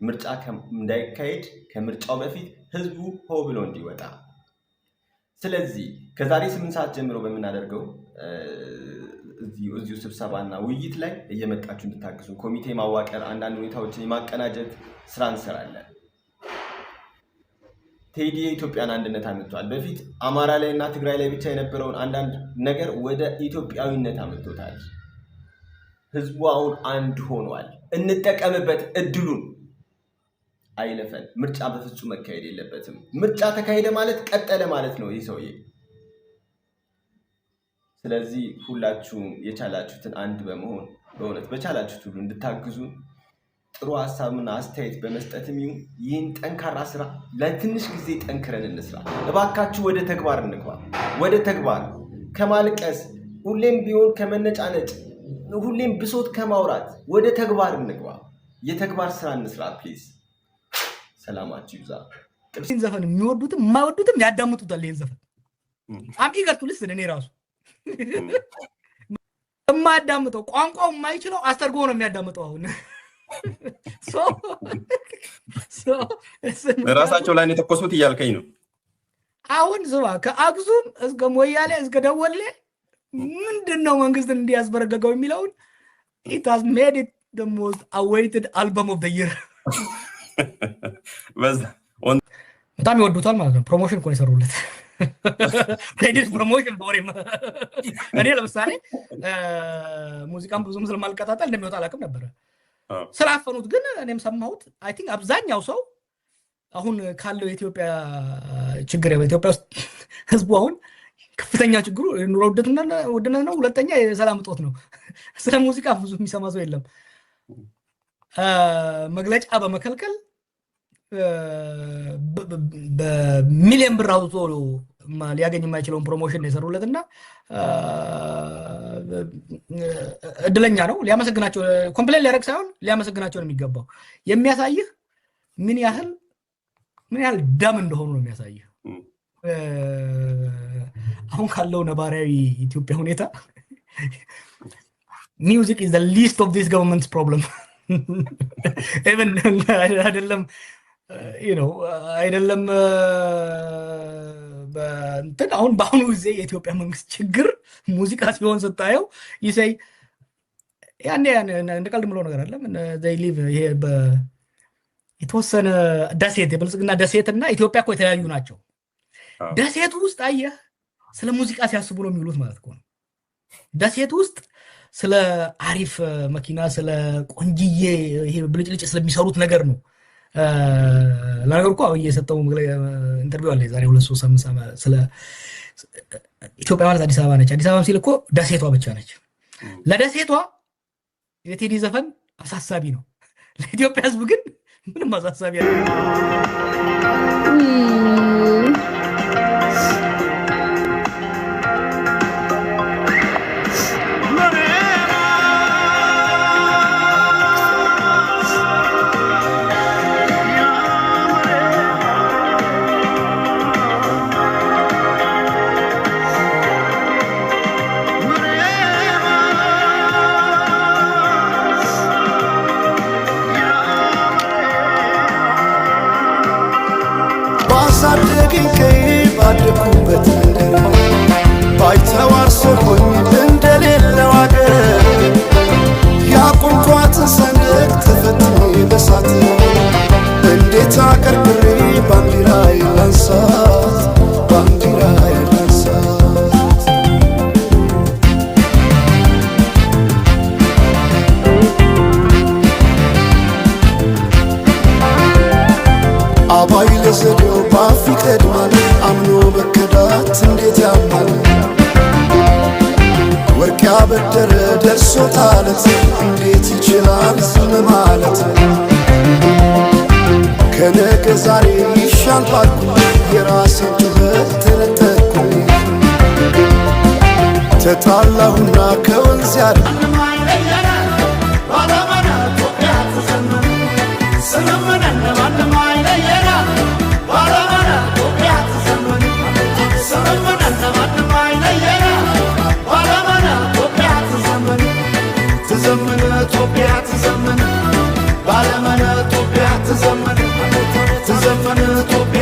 ምርጫ እንዳይካሄድ ከምርጫው በፊት ህዝቡ ሆ ብሎ እንዲወጣ። ስለዚህ ከዛሬ 8 ሰዓት ጀምሮ በምናደርገው እዚሁ ስብሰባና ውይይት ላይ እየመጣችሁ እንድታግዙ ኮሚቴ ማዋቀር፣ አንዳንድ ሁኔታዎችን የማቀናጀት ስራ እንሰራለን። ቴዲ የኢትዮጵያን አንድነት አምጥቷል። በፊት አማራ ላይ እና ትግራይ ላይ ብቻ የነበረውን አንዳንድ ነገር ወደ ኢትዮጵያዊነት አምጥቶታል። ህዝቡ አሁን አንድ ሆኗል። እንጠቀምበት እድሉን፣ አይለፈን። ምርጫ በፍጹም መካሄድ የለበትም። ምርጫ ተካሄደ ማለት ቀጠለ ማለት ነው ይህ ሰውዬ። ስለዚህ ሁላችሁም የቻላችሁትን አንድ በመሆን በእውነት በቻላችሁት ሁሉ እንድታግዙ ጥሩ ሀሳብና አስተያየት በመስጠትም ይሁን ይህን ጠንካራ ስራ ለትንሽ ጊዜ ጠንክረን እንስራ። እባካችሁ ወደ ተግባር እንግባ። ወደ ተግባር ከማልቀስ፣ ሁሌም ቢሆን ከመነጫነጭ፣ ሁሌም ብሶት ከማውራት ወደ ተግባር እንግባ። የተግባር ስራ እንስራ please። ሰላማችሁ ይብዛ። ይህን ዘፈን የሚወዱትም የማይወዱትም ያዳምጡታል። ይህን ዘፈን I'm eager to listen። እኔ ራሱ የማያዳምጠው፣ ቋንቋው የማይችለው አስተርጉሞ ነው የሚያዳምጠው። አሁን ራሳቸው ላይ የተኮሱት እያልከኝ ነው። አሁን ስማ፣ ከአክሱም እስከ ሞያሌ እስከ ደወሌ ምንድን ነው መንግስትን እንዲያስበረገገው የሚለውን it has made it the most awaited album of the year። በጣም ይወዱታል ማለት ነው። Promotion እኮ ነው የሰሩለት። Credit promotion በወሬም። እኔ ለምሳሌ ሙዚቃን ብዙም ስለማልከታተል እንደሚወጣ አላውቅም ነበረ። ስላፈኑት ግን እኔም ሰማሁት። I think አብዛኛው ሰው አሁን ካለው የኢትዮጵያ ችግር፣ በኢትዮጵያ ውስጥ ህዝቡ አሁን ከፍተኛ ችግሩ ኑሮ ውድነት ነው። ሁለተኛ የሰላም እጦት ነው። ስለ ሙዚቃ ብዙ የሚሰማ ሰው የለም። መግለጫ በመከልከል በሚሊዮን ብር አውጥቶ ሊያገኝ የማይችለውን promotion የሰሩለት እና እድለኛ ነው። ሊያመሰግናቸው፣ complain ሊያደርግ ሳይሆን ሊያመሰግናቸው ነው የሚገባው። የሚያሳይህ ምን ያህል dumb እንደሆኑ ነው የሚያሳይህ። አሁን ካለው ነባራዊ ኢትዮጵያ ሁኔታ music is least of this government's problem። Even አይደለም ነው አይደለም እንትን አሁን በአሁኑ ጊዜ የኢትዮጵያ መንግስት ችግር ሙዚቃ ሲሆን ስታየው you say ያኔ እንደ ቀልድ ምለው ነገር አለ። Live ይሄ የተወሰነ ደሴት፣ የብልጽግና ደሴት እና ኢትዮጵያ እኮ የተለያዩ ናቸው። ደሴቱ ውስጥ አየህ ስለ ሙዚቃ ሲያስቡ ነው የሚውሉት ማለት እኮ ነው። ደሴቱ ውስጥ ስለ አሪፍ መኪና፣ ስለ ቆንጅዬ ይሄ ብልጭልጭ ስለሚሰሩት ነገር ነው። ለነገሩ እኮ አብይ የሰጠው interview አለ የዛሬ 2-3 ሳምንት ስለ ኢትዮጵያ ማለት አዲስ አበባ ነች። አዲስ አበባ ሲል እኮ ደሴቷ ብቻ ነች። ለደሴቷ የቴዲ ዘፈን አሳሳቢ ነው። ለኢትዮጵያ ሕዝብ ግን ምንም አሳሳቢ ውይ። ባሳደገኝ ቀዬ ባደኩበት መንደር ባይተዋር ሰሆኝ እንደሌለው አገር ያቆምኳትን ሰንደቅ ተፈትኜ በሳት እንዴት አቀርቅሬ ባንዲራዬን ላንሳት፣ ባንዲራዬን ላንሳት። አባይ ለዘዴው ባፍ ይቀድማል፣ አምኖ መከዳት እንዴት ያማል። ወርቅ ያበደረ ደርሶታለት እንዴት ይችላል ዝም ማለት? ከነገ ዛሬ ይሻል ባልኩ የራሴን ጩኸት ተነጠቅኩኝ። ተጣላሁና ከወንዝ ያለ ትዘምን ኢትዮጵያ ትዘምን ባለመነ ኢትዮጵያ። ኢትዮጵያ።